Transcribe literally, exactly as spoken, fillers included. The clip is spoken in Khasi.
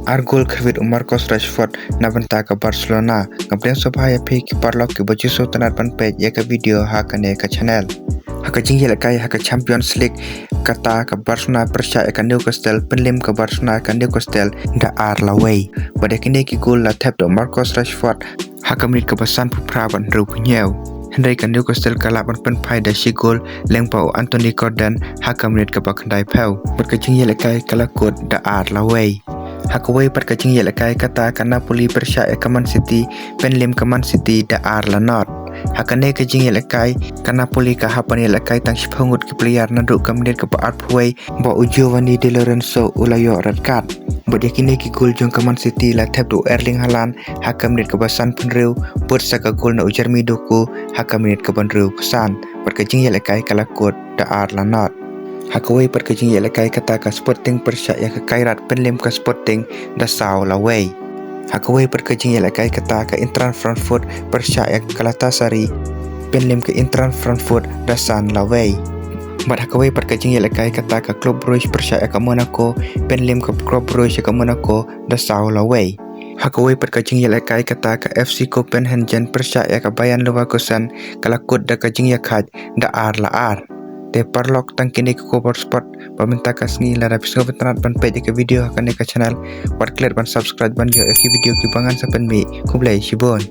Ar gol kyrwit u Marcus Rashford na bynta ka Barcelona. Nga pdiang sngewbha ïa phi ki paralok kiba ju sngewtynnat ban peit ïa ka video ha kane ka channel. Ha ka jingïalehkai ha ka Champions League, kata ka Barcelona pyrshah ïa ka Newcastle, pynliem ka Barcelona ïa ka Newcastle da ar la wei. Bad ïa kine ki gol la thep da u Marcus Rashford ha ka minit kaba sanphew phra bad hynriewphew hynñiew. Hynrei ka Newcastle ka lah ban pynphai da shi gol lyngba u Anthony Gordon ha ka minit kaba khyndaiphew. Bad ka jingïalehkai ka la kut da ar la wei. Ha kawei pat ka jingïalehkai, kata ka Napoli pyrshah ïa ka Man City, pynliem ka Man City da ar la not. Ha kane ka jingïalehkai, ka Napoli ka hap ban ïalehkai tang shiphew ngut ki player naduh ka minit kaba arphew wei, ba u Giovanni Di Lorenzo u la ïoh red card. Bad ïa kine ki gol jong ka Man City la thep da u Erling Haaland ha ka minit kaba sanphew hynriew, bad sa ka gol na u Jeremy Doku ha ka minit kaba hynriewphew san. Bad ka jingïalehkai ka la kut da ar la not. Ha kawei pat ka jingïalehkai, kata ka Sporting pyrshah ïa ka Kairat, pynliem ka Sporting da saw la wei. Ha kawei pat ka jingïalehkai, kata ka Eintracht Frankfurt pyrshah ïa ka Galatasaray, pynliem ka Eintracht Frankfurt da san la wei. Bad ha kawei pat ka jingïalehkai, kata ka Club Brugge pyrshah ïa ka Monaco, pynliem ka Club Brugge ïa ka Monaco da saw la wei. Ha kawei pat ka jingïalehkai, kata ka F C Copenhagen pyrshah ïa ka Bayer Leverkusen, ka la kut da ka jingïakhaid da ar la ar. Te paralok, tang kine ki khubor sport ba mynta ka sngi. Lada phi sngewtynnat ban peit ïa ka video ha kane ka channel, wat klet ban subscribe ban ïoh ïa ki video kiba ngan sa pynmih. Khublei shibun.